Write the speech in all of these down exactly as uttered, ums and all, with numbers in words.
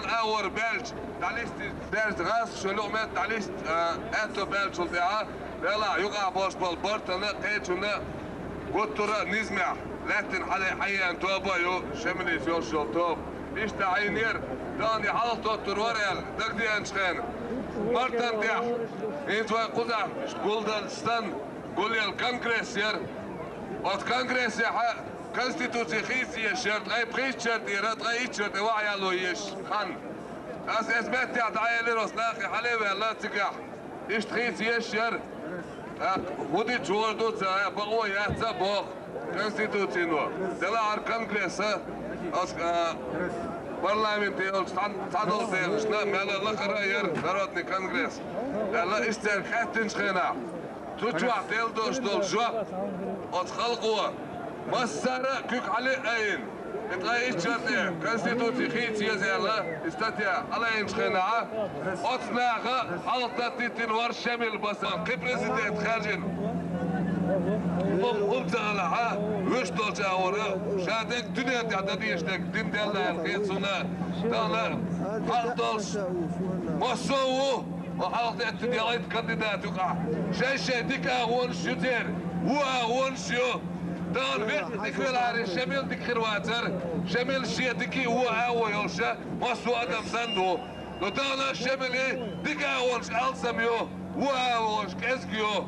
агӀор баьлча, дӀалисте, берза гӀаз шо луъмет дӀалисте, а, аьтто баьлчул тӀаьхьа, велахь юкъахь болуш болу бартана, кхечунна, гуттара а низамехь, лаьттина хьале хьаеана тоба а ю, Шемалис йолуш йолу тоба. Иштта хьайнера, тахана хьалха тоттур вара аьлла, дагадеанчу хенахь. Мартан тӀехь, хӀинца вай кхузахь гулдан стан, гулъелла конгресс яра. Оцу конгрессехь Конституци хийца езаш яра, ткъе пхийтта шарт яра, ткъе итт шарт вахьаяло езаш хан. Ас эс меттехь дӀаелира оцу нахе хьале а ваьлла цигахь. Иштта хийца езаш яра. ТӀаккха хӀун дича вожа ду ца, бакъо яц а боху Конституцино. Делахьара конгресса, ас, а, парламенте йолчу цхьан-, цхьадолу дехашна мел а лакхара а яра народный конгресс. Аьлла, иштта цаьрга хаьттинчу хенахь, цу чохь делла долуш долу жоп оцу халкъо массара а куьг хьале а айина, и ткъе итт шарт тӀе Конституци хийца еза аьлла, и статья хьалаайинчу хенахь, оцу наха хьалха таттийтина вара Шемил Басан, кхин президент хаьржина. ХӀума, хӀума ца хилахь, вуьш долчу агӀора, ша дерг дуьнен тӀехь дан дезаш дерг дина делла аьлла хета суна. Тахана хьалха долуш массо а ву. Хьо хьалха теттина ялхайтта кандидат юкъахь. Шайн-шайн дика агӀонаш ю церан, вон агӀонаш ю. Тахана веккъа дика велахьара, Шемил дика хир вацара. Шемил шен дика а, вон агӀо йолуша, массо а адам санна ву. Но тахана Шемилан дика агӀонаш алсам ю, вон агӀонаш кӀезиг ю.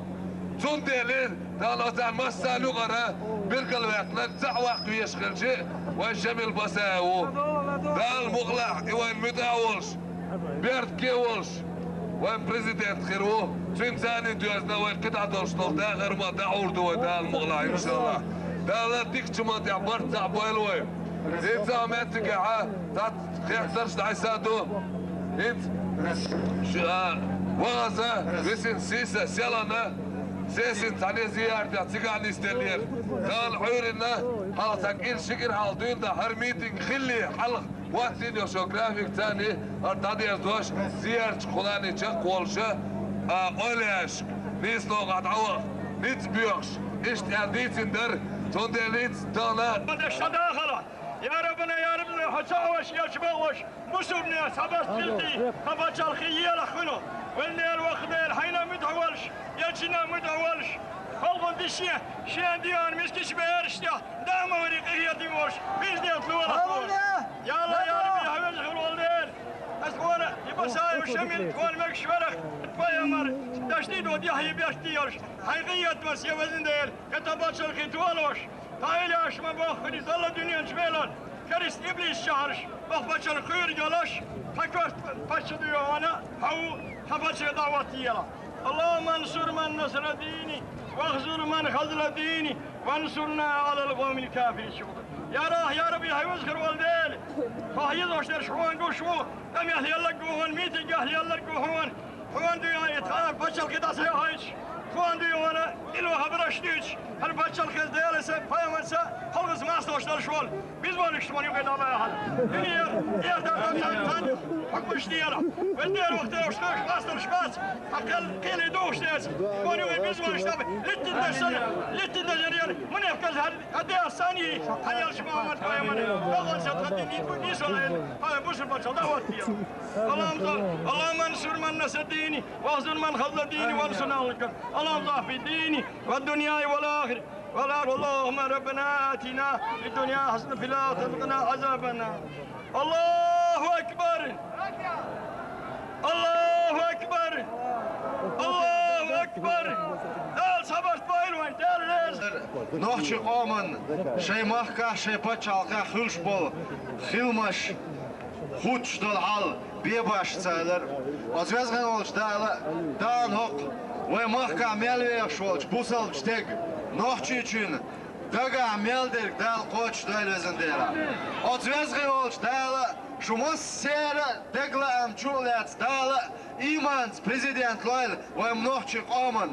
Цундела тахана оцарна массарна юкъара билгалваьккхинарг цхьаъ ваккха везаш хилча, вайн Шемил Басан ву. Дала мукъалахь, и вайн муьтӀахь а волуш, беркате а волуш, вайн президент хир ву. Цуьнан царний доьзна вай кхидӀа долуш долу дахар ма дӀахьур ду вай Дала мукъалахь, иншаллах. Дала дикачу ма тӀехь барт цхьаъ бойла вай. ХӀинца а меттигехьа, цхьацца хеттарш дӀасаду. ХӀинца ш-, а, ваза, висина сиса, селана, сесин цхьаьна зияртехь цигахь нисделлера. Дала Ӏуьйрина, хьалха цхьа кӀира, ши кӀира хьалха дуьйна дан хӀара митинг хилли, хьалха хӀоттийна йо шо график царний, хӀара дӀадерзош, зиярташ кхулани чекхволуша, а, ойлаьш, нийса локхахь дӀаваха, ницкъ боьхуш, иштта аьлла дийцина дара, цундела ницкъ тахана. Ма деш сан дахала, я Раббана, я Раббана, хьо ца хьош, элча бакъош, бусурнех цхьабарт хилти, тхан пачхьалкхе елах хуьлу. Вайн Дела, воккха Дела, хьайна муьтӀахь волуш, элчина муьтӀахь волуш, халкъан дисе, шен дегӀан мискачу бераш тӀехь, даа ма вари къинхетаме волуш, президент лолахь тхуна. Я АллахӀ, я Рабби, хьан веза хир волу Дела. Ас тхуна, и Басаев Шемил, тхуна мегаш верах, пайхамар, дашти до дехьа бехке йолуш, хьайн къинхетамца, я везан Дела, кхетта пачхьалкхе толош. Тхайла аш ма боххури, далла дуьнен чу мелан, керист иблис чахьарш, боху пачал кхуьйриг йолаш, тхан коьрта пачча дуьйхьана, хьан ву, тхан пачча дӀа ватта ела. اللهم انصر من نصر ديني، واخذل من خذل ديني، وانصرنا على القوم الكافرين. Я Рах, я Рабби, хьай веза хир волу Дела, хьо хьан йизош дерш хьуна гуш ву, къамехь лелларг ву хьуна, митингехь лелларг ву хьуна, хьуна дуьйхьа и тхан пачалкхе дӀасахьайча, тхуна дуьйхьа хьуна къилба хабараш дуьйцуш, хӀара пачалкхе Делаца, пайхамарца, халкъаца масташ долуш волу. Безболуш тхуна юкъе дӀабахьана. Дуьненах, эхартахь царна царна хьукмаш дела. Веза Дела, вахтараш хьоьжуш масташ бац, хьан кхел-, кхеле духуш деза. Тхуна юкъе безболуш дӀабахьана. Литтина деш санна, литтина деш ян, мунефкъал хӀара Хьан дегӀ санна, хьан ялча Мухьаммад пайхамар, Аллах сатхаддин нийт бу нийсвала хьайн, хьайн бусурбанчал дӀахӀоттийла. اللهم صل، اللهم انصر من نصر ديني، واخذل من خذل ديني، وانصرنا على الكافرين. اللهم صل في ديني والدنيا والآخرة. والآخرة. اللهم ربنا آتنا في الدنيا حسنة وفي الآخرة حسنة وقنا عذاب النار. الله أكبر! الله أكبر! الله أكبر! Дала сабарт бойла вайн, Дала реза. Нохчийн къоман шайн махкахь, шайн пачхьалкхехь хуьлуш болу хиламаш, хуттуш долу хьал бен башха ца хилар. Оцу веза хин волчу Дала, Дала хӀокху вайн махкахь мел вехаш волчу бусалба стеган, нохчичун дагахь мел дерг Дала кхочушдойла, везан Дела. Оцу веза хин волчу Дала шу массеран а дег лаам чу а лаьцна, Дала ийманца президент лойла вайн нохчийн къоман.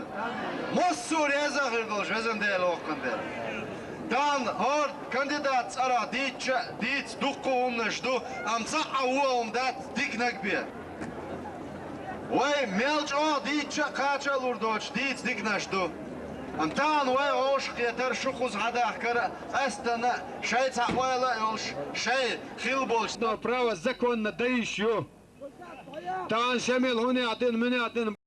Массо а реза а хир долуш, везан Дела, воккхан Дела. Тахана хӀора кандидат цӀарах дийцча а, дийца дуккха а хӀуманаш ду, амма цхьа а вон хӀума дац диканиг бен. Вай мел чӀогӀа дийцча а, кхача а лур доцуш дийца диканаш ду. Амма тахан вай гӀош кхетар шу кхуза хьадахкар, къаьстана шай цхьа ойла а йолуш, шай хила болуш. Но право законно даиш ю. Тахан Шамил хӀунех дина, муьнех дина.